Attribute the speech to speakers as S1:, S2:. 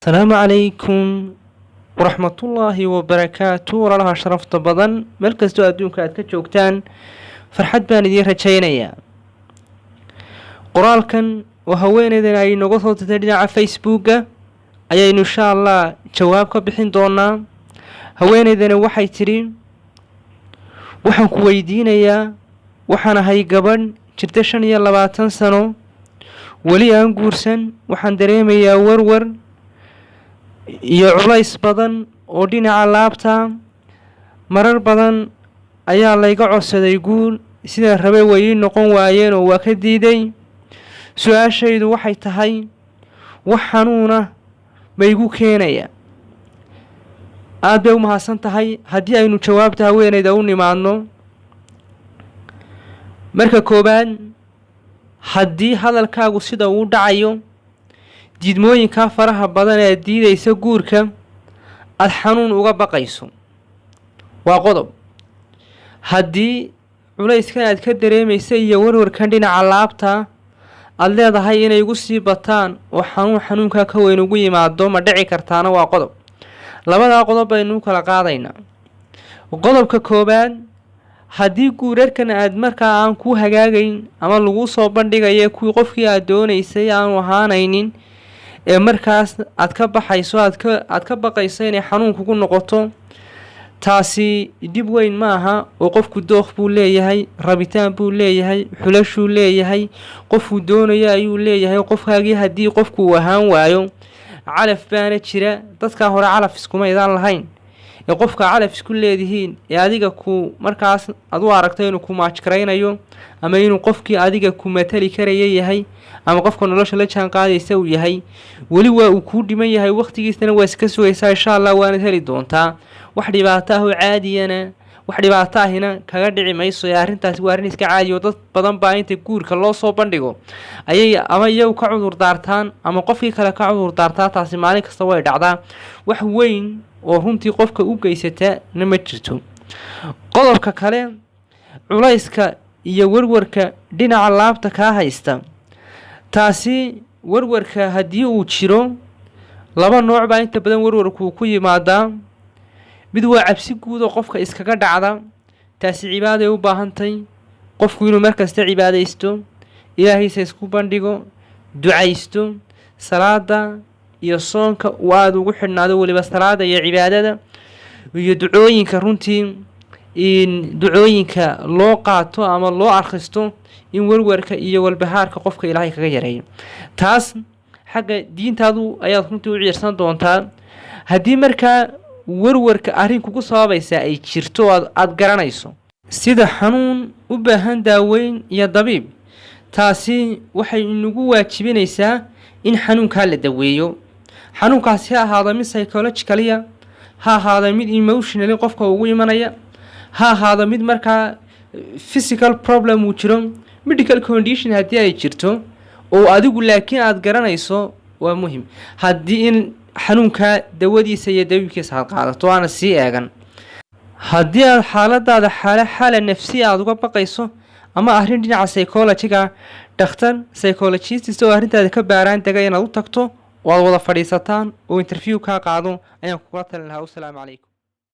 S1: Asalaamu calaykum waraxmatullaahi wabarakaatu. Walaalaha sharafta badan, meel kastoo adduunka aad ka joogtaan, farxad baan idiin rajaynayaa. Qoraalkan oo haweeneydan ay nooga soo dirtay dhinaca Facebooka ayaynu insha Allah jawaab ka bixin doonaa. Haweeneydani waxay tidhi: "Waxaan ku weydiinayaa, waxaan ahay gabadh jirta 25 sano, weli aan guursan. Waxaan dareemayaa warwar iyo culays badan oo dhinaca laabta. Marar badan ayaa layga codsaday guur, sidaan rabay way ii noqon waayeen oo waa ka diiday. Su-aashaydu waxay tahay, wax xanuuna ma igu keenaya?" Aada bay u mahadsan tahay. Haddii aynu jawaabta haweeneyda u nimaadno, marka koowaad, haddii hadalkaagu sida uu dhacayo, diidmooyinkaa faraha badan ee diidaysa guurka aada xanuun uga baqayso, waa qodob. Haddii culayskan aad ka dareemaysa iyo warwarkan dhinaca laabta aada leedahay inay igu sii bataan oo xanuun xanuunkaa ka weyn ugu yimaado ma dhici kartaana, waa qodob. Labadaa qodob baynu u kala qaadaynaa. Qodobka koowaad, haddii guurarkan aad markaa aan kuu hagaagayn ama laguu soo bandhigayo kuwii qofkii aad doonaysay aanu ahaanaynin, ee markaas aad ka baxayso, aad ka baqayso inay xanuun kugu noqoto, taasi dhib weyn ma aha, oo qofku dooq buu leeyahay, rabitaan buu leeyahay, xulashuu leeyahay, qofuu doonayo ayuu leeyahay. Qofkaagii haddii qofku uu ahaan waayo, calaf baana jira. Dadkaa hore calaf iskuma idaan lahayn ee qofka calaf isku leedihiin ee adiga ku markaas aad u aragto inuu ku maajkaraynayo ama inuu qofkii adiga ku matali karaya yahay ama qofka nolosha la jaan qaadaysa uu yahay, weli waa uu kuu dhiman yahay, waqtigiisana waa iska sugaysaa, insha Allah waanad heli doontaa. Wax dhibaato ah oo caadiyana, wax dhibaato ahina kaga dhici mayso, ee arrintaasi waa arrin iska caadi oo dad badan baa inta guurka loo soo bandhigo ayay ama iyagu ka cudur daartaan ama qofkii kale ka cudur daartaa. Taasi maalin kasta way dhacdaa, wax weyn oo runtii qofka u geysata na ma jirto. Qodobka kale, culayska iyo warwarka dhinaca laabta kaa haysta, taasi warwarka haddii uu jiro, laba nooc baa inta badan warwarkuu ku yimaadaa. Mid waa cabsi guud oo qofka iskaga dhacda. Taasi cibaaday u baahantay, qofku inuu markasta cibaadaysto, Ilaahiisa isku bandhigo, ducaysto, salaada iyo soonka uu aada ugu xidhnaado, weliba salaada iyo cibaadada iyo ducooyinka. Runtii in ducooyinka loo qaato ama loo akhristo in warwarka iyo walbahaarka qofka Ilaahay kaga yareeyo. Taas xagga diintaadu ayaad runtii u ciirsan doontaa. Haddii markaa warwarka arrin kugu sababaysaa ay jirto oo aada garanayso, sida xanuun u baahan daaweyn iyo dabiib, taasi waxay inagu waajibinaysaa in xanuunkaa la daweeyo. Xanuunkaasi ha ahaado mid psychologically ah, ha ahaado mid emotionally qofka ugu imanaya, ha ahaado mid markaa physical problem uu jiro, medical condition haddii ay jirto oo adigu laakiin aada garanayso, waa muhim haddii in xanuunkaa dawadiisa iyo dabiibkiisa aad qaadato aana sii eegan. Haddii aad xaaladaada xaale xaala nafsiya aada uga baqayso ama arrin dhinaca psychology-ga, dhakhtar psychologist oo arrintaada ka baaraan dega inaad u tagto oo aad wada fadhiisataan oo interview kaa qaado ayaan kugula talin lahaa. Wasalaamu calaykum.